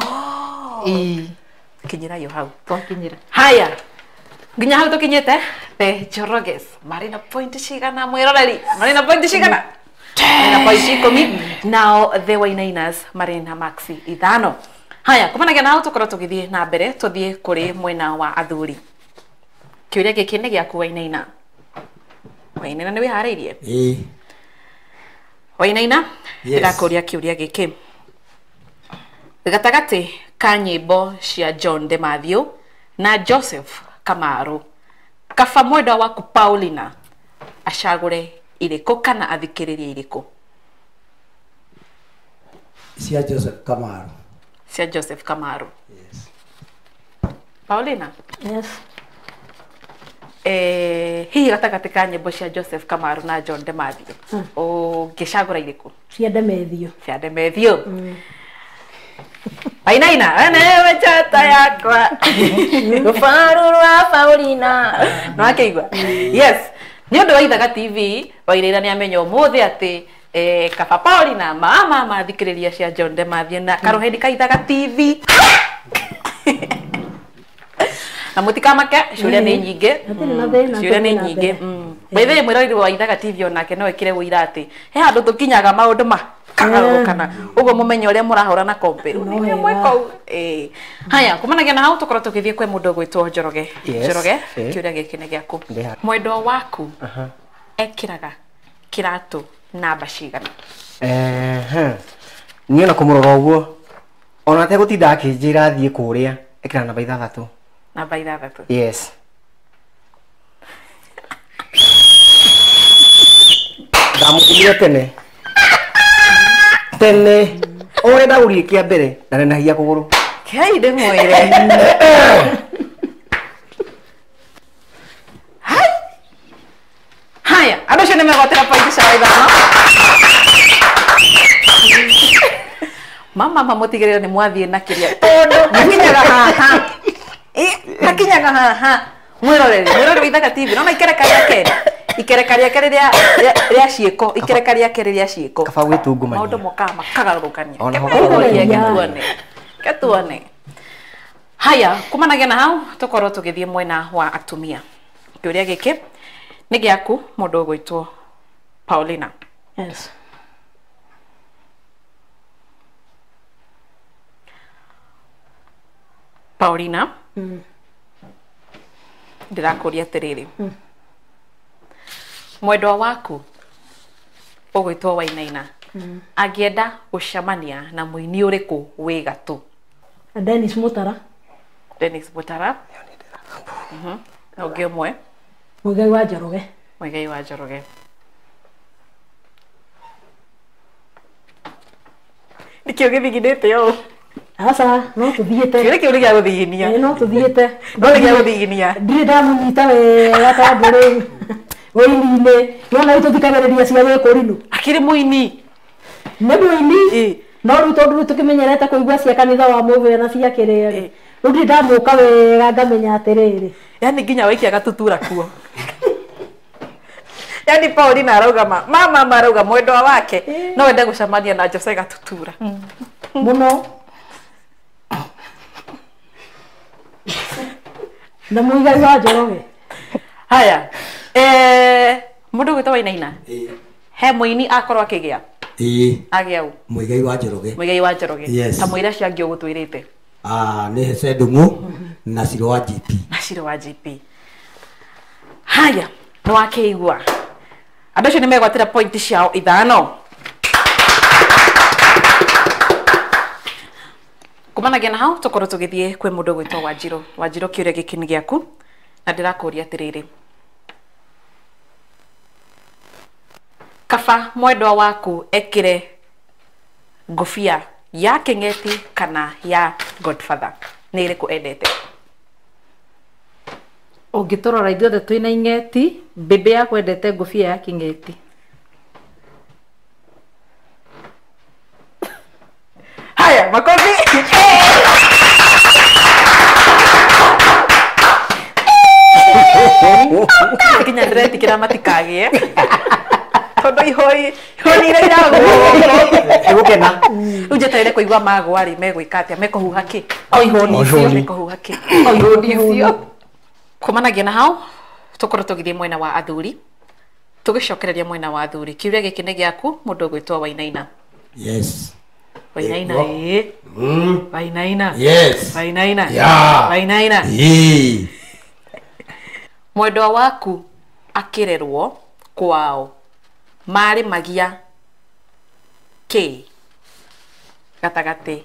Ĩĩ. Kinyĩra yo hau. Twakinyĩra. Haya. Nginya hau tũkinyĩte the Njoroges marĩ na point cigana mwĩroreri? Marĩ na point cigana? Marĩ na point 10. Nao the Wainainas marĩ na maxi 5. Haya, kumanagia nao tũkorwo tũgĩthiĩ na mbere tũthiĩ kũrĩ mwena wa athuri. Kĩũria gĩkĩ nĩ gĩaku Wainaina. Wainaina nĩ wĩharĩirie? Ĩĩ. Wainaina, Yes. ndĩrakũria kĩũria gĩkĩ. Gatagatĩ ka nyĩmbo cia John de Matthew na Joseph Kamaru, kaba mwendwa waku Paulina acagũre irĩkũ kana athikĩrĩrie irĩkũ? Cia Joseph Kamaru. Cia Joseph Kamaru. Yes. Paulina? Yes. Hihi gatagatĩ ka nyĩmbo cia Joseph Kamaru na John de Matthew ũngĩcagũra irĩkũ? Cia Demethio. Cia Demethio. Wainaina, enewe chata yakwa. Rũbaru rwa Paulina. No akĩigua. Yes. Nĩ ũndũ wa Ithaga TV, Wainaina nĩ amenya ũmũthĩ atĩ kaba Paulina mama mathikĩrĩria cia John de Matthew na karũheni ka Ithaga TV. Na mũtikamake, ciũria nĩ nyingĩ. Hatirĩ na thĩna, Ciũria nĩ tũthiĩ na nyingĩ. mbere. By the way, mwĩroreri wa Ithaga TV onake no ĩkĩre ũira atĩ he handũ tũkinyaga maũndũ makagarũrũkana. Ũguo mũmenye ũrĩa mũrahũra na kombe. No Nĩ wega. mweka ũguo. Haya, kumanagia na hau tũkorwo tũgĩthiĩ kwĩ mũndũ ũgwĩtwo Njoroge. Yes. Njoroge, Eh. kĩũria gĩkĩ nĩ gĩaku. Ndĩ haha. Mwendwa waku ekĩraga kĩratũ namba cigana? Niĩ ona kũmũrora ũguo ona ategũtinda akĩnjĩra thiĩ kũrĩa ekĩra namba 6. Namba 6. Yes. Ndamũthimire tene. Tene. Ũrĩa ndagũrire kĩa mbere ndanenagia kũgũrũ. Kei ndĩmwĩre. Hai. Haya, andũ acio nĩ megwatĩra pointi cia 5. Mama mamũtigĩrĩre nĩ mwathiĩ na kĩrĩa tondũ hakinyaga haha. Hakinyaga haha. Mwĩroreri wa Ithaga TV nona ikereka rĩake. Ikereka rĩake rĩrĩa rĩa ciĩko, ikereka rĩake rĩrĩa ciĩko. Kaba gwĩtungumania. Maũndũ mokaga makagarũrũkania. Ona ho Ketuone, kaba. ketuone. Haya, kumanagia na hau tũkorwo tũgĩthiĩ mwena wa atumia. Kĩũria gĩkĩ nĩ gĩaku mũndũ ũgwĩtwo Paulina. Yes. Paulina, ndĩrakũria atĩrĩrĩ. Mwendwa waku ũgwĩtwo Wainaina angĩenda gũcemania na mũini ũrĩkũ wĩ gatũ? Dennis Mutara. Dennis Mutara. Na ũngĩ ũmwe? Muigai wa Njoroge. Muigai wa Njoroge. Nĩkĩo gĩthiginĩte ũũ? Aca, no tũthiĩte. Kĩũria kĩu nĩ gĩa gũthiginia. No tũthiĩte. No nĩ gĩa gũthiginia. Ndirĩ ndamũnyita wega tondũ rĩu wĩini-inĩ nona rĩu tũthikagĩrĩria cia Gĩkũrinũ. Akĩrĩ mũini. Nĩ mũini. No rĩu tondũ rĩu tũkĩmenyerete kũigua cia kanitha wa Mũbĩa na cia kĩrĩa rĩ, rĩu ndirĩ ndamũka wega ngamenya atĩrĩrĩ. Yaani nginya waikia gatutura kuo. Yaani Paulina arauga mama arauga mwendwa wake no ende gũcemania na Jose Gatutura. Mũno. Na Muigai wa Njoroge. Haya. Mũndũ ũgwĩtwo Wainaina. He mũini akorwo akĩgĩa. Agĩa ũ? Muigai wa Njoroge. Muigai wa Njoroge. Yes. Ta mũira cio angĩ ũgũtwĩrĩte. Nĩ Hece Ndung'u na Ciro wa GP. Na Ciro wa GP. Haya, nĩ wakĩigua. Andũ acio nĩ megwatĩra pointi ciao 5. Kumanagia na hau tũkorwo tũgĩthiĩ kwĩ mũndũ ũgwĩtwo Wanjirũ. Wanjirũ, kĩũria gĩkĩ nĩ gĩaku na ndĩrakũria atĩrĩrĩ. Kaba mwendwa waku ekĩre ngũbia ya Kĩng'eti kana ya Godfather, nĩ ĩrĩkũ endete? Ũngĩtũrora ithuothe twĩna ing'eti, mbĩmbĩ yakwa endete ngũbia ya Kĩng'eti. Haya, makofi. Nginya ndĩretikĩra matikagĩe. Tondũ ihoi ihoi iria iragwo. Nĩgũkena. Rĩu njeterere Metereire kũigua magwa rĩ megwĩka atĩa, mekũhuha kĩ? O ihũni icio. Mekũhuha kĩ? O ihũni icio. Kumanagia na hau tũkorwo tũgĩthiĩ mwena wa athuri, tũgĩcokereria mwena wa athuri. Kĩũria gĩkĩ nĩ gĩaku mũndũ ũgwĩtwo Wainaina. Yes. Wainaina ĩĩ. Wainaina. Yes. Wainaina. Yeah. Wainaina. Ĩĩ. Mwendwa waku akĩrerwo kwao marĩmagia kĩ gatagatĩ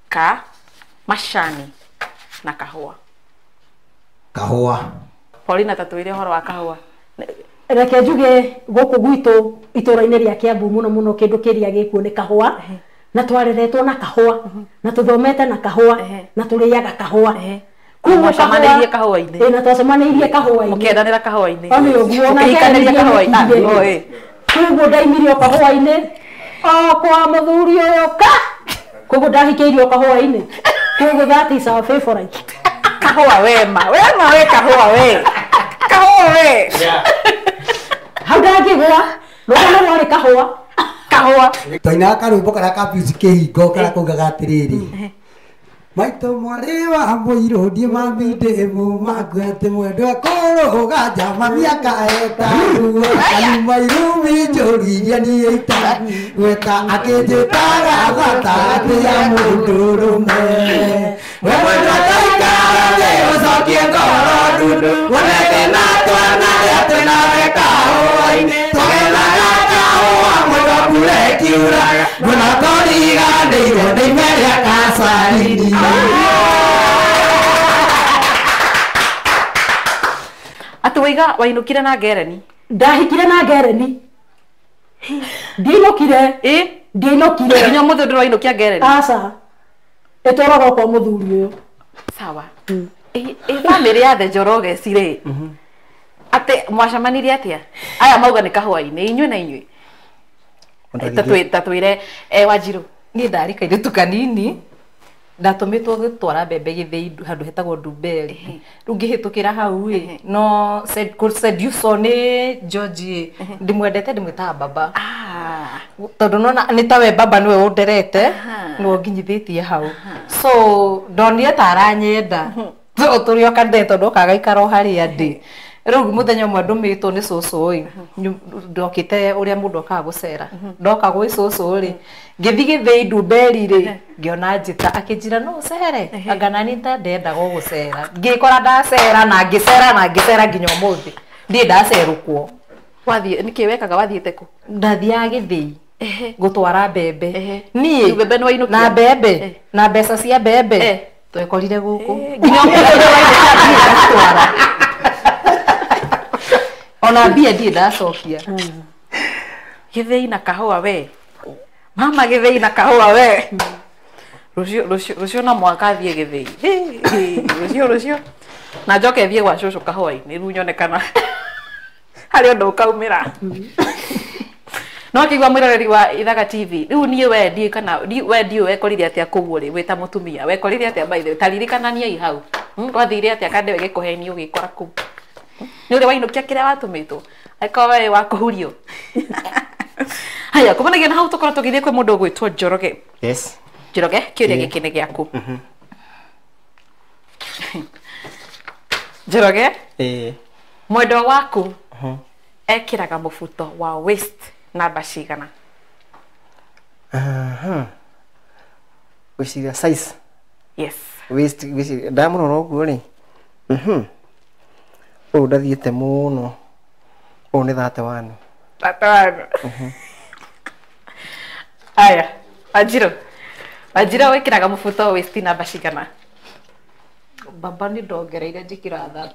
ka macani na kahũa? Kahũa. Paulina, tatwĩre ũhoro wa kahũa. Reke njuge gũkũ gwitũ itũra-inĩ rĩa Kiambu mũno mũno kĩndũ kĩrĩa gĩkuo nĩ kahũa, na twareretwo na kahũa, na tũthomete na kahũa, na tũrĩaga kahũa. Mwacemanĩirie kahũa-inĩ. Ĩĩ, na twacemanĩirie kahũa-inĩ. Mũkĩendanĩra kahũa-inĩ. O nĩ ũguo, na Mũkĩhikanĩria kahũa-inĩ. Koguo ndaimirio kahũa-inĩ o kwa mũthuri ũyũ ka, koguo ndahikĩirio kahũa-inĩ. Koguo that is our favorite. Kahũa wema, wema we kahũa we. Kahũa we. Hau ndangĩgũa, rũgano rwarĩ kahũa. Kahũa. Twainaga karwĩmbo karĩa ka Pius Kĩhingo karĩa kaugaga atĩrĩrĩ, maitũ mwarĩ wa mũirũ ndiĩ mami ndĩ mũmaku atĩ mwendwa kũrũga njama mĩaka ĩtano kanuma irumi njũru iria niĩ itagweta akĩnjĩtaga bata atĩ ya mũndũrũme. We mwendwa taikara thĩ ũcokie ngoro ndundu wone thĩna twana rĩa twĩnawe kahũa-inĩ tũgethaga kahũa mwendwa mbura ĩkiura mũno tũriganĩirwo nĩ ime rĩa kacarini. Atĩ waiga wainũkire na ngereni? Ndahikire na ngereni. Ndiainũkire. Ĩ? Ndiainũkire. Nginya ũmũthĩ ndũrainũkia ngereni? Aca. Ĩtwaragwo kwa mũthuri ũyũ. Sawa. Ĩ bamĩrĩ ya The Njoroges rĩ, atĩ mwacemanirie atĩa? Aya mauga nĩ kahũa-inĩ, inyuĩ na inyuĩ. Tatwĩre Wanjirũ. Niĩ ndarĩ kairĩtu kanini, ndatũmĩtwo gũtwara mbembe gĩthĩi handũ hetagwo Ndumberi. Rĩu ngĩhĩtũkĩra hau ĩ, no seduce nĩ George ĩ, ndĩmwendete ndĩmwĩtaga baba. Tondũ nona nĩ tawe baba nĩwe ũnderete, nĩwe ũnginyithĩtie hau. So ndonire ta aranyenda. Tũrĩ o kanitha tondũ okaga gaikara o harĩa ndĩ. Rĩu mũthenya ũmwe ndũmĩtwo nĩ cũcũ ĩ, ndokĩte ũrĩa mũndũ okaga gũcera. Ndoka gwĩ cũcũ rĩ, ngĩthiĩ gĩthĩi Ndumberi rĩ, ngĩona njĩta akĩnjĩra no ũcere, anga nani ta ndendaga o gũcera. Ngĩkora ndacera na ngĩcera na ngĩcera nginya ũmũthĩ. Ndirĩ ndacerũkwo. Wathiĩ nĩkĩ wekaga wathiĩte kũ? Ndathiaga gĩthĩi gũtwara mbembe. Niĩ mbembe nĩ wainũkia? Na mbembe, na mbeca cia mbembe twekorire gũkũ. Nginya ũmũthĩ ndũrainũkia? Ona mbia ndirĩ ndacokia. Gĩthĩi na kahũa we. Mama gĩthĩi na kahũa we. Rũciũ rũciũ rũciũ no mũhaka thiĩ gĩthĩi. Rũciũ rũciũ. Na njoke thiĩ gwa cũcũ kahũa-inĩ rĩu nyone kana harĩ ũndũ ũkaumĩra. No kĩigua mwĩroreri wa Ithaga TV, rĩu niĩ we ndiũĩ kana we ndiũĩ wekorire atĩa kũu rĩ, wĩ ta mũtumia, wekorire atĩa by the way, ta ririkananiai hau. Wathire atĩa kande we gĩkũheni ũgĩkora kũu? Nĩ ũrĩa wainũkia kĩrĩa watũmĩtwo, angĩkorwo we wa kũhurio. Haya, kumanagia na hau tũkorwo tũgĩthiĩ kwĩ mũndũ ũgwĩtwo Njoroge. Yes. Njoroge, kĩũria gĩkĩ nĩ gĩaku. Njoroge? Ĩĩ. Mwendwa waku ekĩraga mũbuto wa waist namba cigana? Gwĩciria size. Yes. Waist gwĩciria ndamũrora ũguo rĩ. Ũyũ ndathiĩte mũno. Ũyũ nĩ 31. 31. Aya, Wanjirũ. Wanjirũ wĩkĩraga mũbuto wa waist namba cigana? Baba nĩ ndongereire njĩkĩra 30.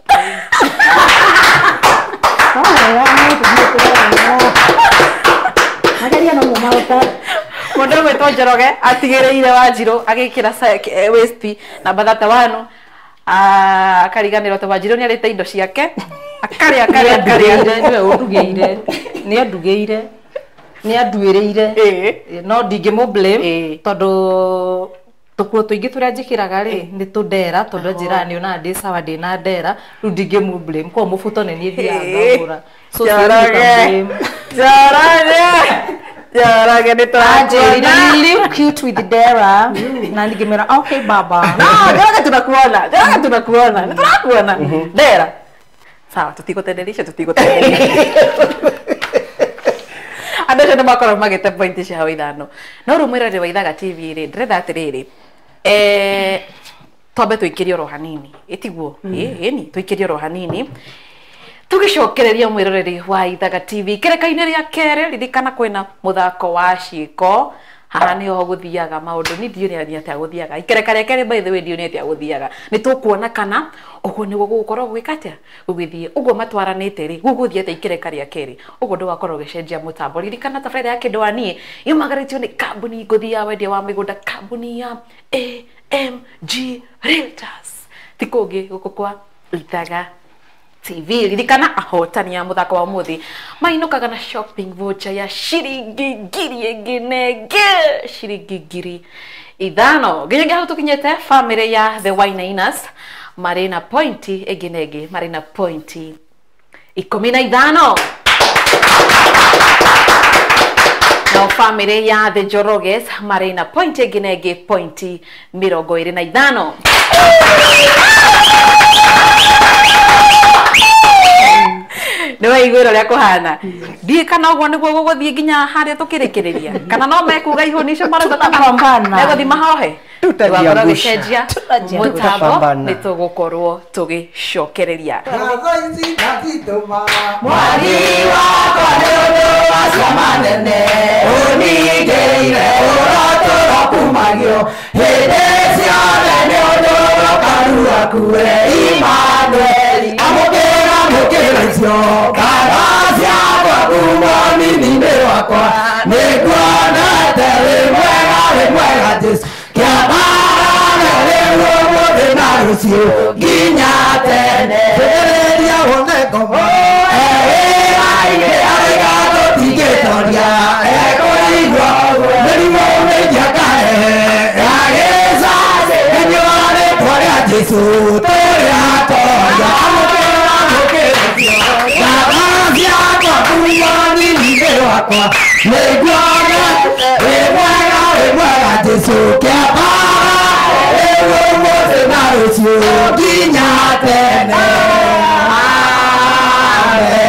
Mageria no mo mahota. Mũndũ ũgwĩtwo Njoroge atigĩrĩire Wanjirũ agĩkĩra waist namba 31, akariganĩrwo atĩ Wanjirũ nĩ arĩte indo ciake, akarĩa akarĩa akarĩa. Nĩwe ũndugĩire, nĩ andugĩire, nĩ anduĩrĩire. No ndingĩmũ blame tondũ tũkuo tũingĩ tũrĩa njĩkĩraga rĩ nĩ tũndera, tondũ anjĩraga nĩ onaga ndĩ sawa ndĩ na ndera, rĩu ndingĩmũ blame. Koguo mũbuto nĩ niĩ thiaga ngagũra. So Njoroge. siwezi blame. Njoroge. Njoroge nĩ Anjĩrire tũrakuona. you look cute with Dera na ngĩmwĩra okay baba. No, Njoroge tunakuona. Njoroge tunakuona. Nĩ tũrakuona. Dera. Sawa, tũtigũtenderisha, tũtigũtenderisha. Andũ acio nĩ makorwo magĩte pointi ciao ithano. No rĩu mwĩroreri wa Ithaga TV rĩ, ndĩrenda atĩrĩrĩ, twambe tũikĩrie oro hanini, ĩtiguo? Ĩni, tũikĩrie oro hanini tũgĩcokereria mwĩroreri wa Ithaga TV kĩreka-inĩ rĩa kerĩ. Ririkana kwĩna mũthako wa ciĩko haha nĩho gũthiaga maũndũ ni ndiũĩ nĩ atĩa gũthiaga ikereka rĩa kerĩ, by the way, ndiũĩ nĩ atĩa gũthiaga. Nĩ tũkuona kana ũguo nĩguo gũgũkorwo gwĩka atĩa gũgĩthiĩ ũguo matwaranĩte rĩ, gũgũthiĩ atĩa ikereka rĩa kerĩ. Ũguo ndũgakorwo ũgĩcenjia mũtambo. Ririkana tabarĩra ya kĩndũ wa niĩ yumagarĩtio nĩ kambuni ngũthi ya wendia wa mĩgũnda, kambuni ya AMG Realtors, ti kũngĩ gũkũ kwa Ithaga TV. Ririkana ahotani a muthako wa umuthi mainũkaga na shopping voucher ya ciringi 1000 ĩngĩ na ĩngĩ ciringi 5,000. Nginyagia hau tũkinyĩte, family ya the Wainainas marĩ na pointi ĩngĩ na ĩngĩ, marĩ na pointi 15, nao family ya the Njoroges marĩ na pointi ĩngĩ na ĩngĩ, pointi 25. Nĩ waiguĩra ũrĩa kũhana? Ndiĩ kana ũguo nĩguo gũgũthiĩ nginya harĩa tũkĩrĩkĩrĩria, kana no mekuga ihũni icio marauga kana Tutapambana. megũthiĩ mahohe. Tutajiangusha. Ndũgakorwo ũgĩcenjia mũtambo. Tutapambana. Nĩ tũgũkorwo tũgĩcokereria. Ngatho ici ndacitũma mwari wakwa nĩ ũndũ wa ciama nene ũningĩire ũrotũro kumagio hĩndĩ ciothe nĩ ũndũ ũkaru akue Imanueli amũkĩra mũkĩra icio ngatho ciakwa kuma nini-inĩ wakwa nĩnguonete wĩ mwega, wĩ mwega Jesũ kĩambarane rĩu ũmũthĩ na rũciũ nginya tene tĩrĩria wone ngoma ewĩra-inĩ arĩga tũtingĩtoria ekũigua mĩrimũ mĩingĩ akarehe yagĩcaci inyua rĩtwa rĩa Jesũ tũrĩatoria amũkĩra mũkĩra ngatho ciakwa kuma nini-inĩ wakwa nĩnguonete wĩ mwega, wĩ mwega Jesũ kĩambara rĩu ũmũthĩ na rũciũ nginya tene. Amen.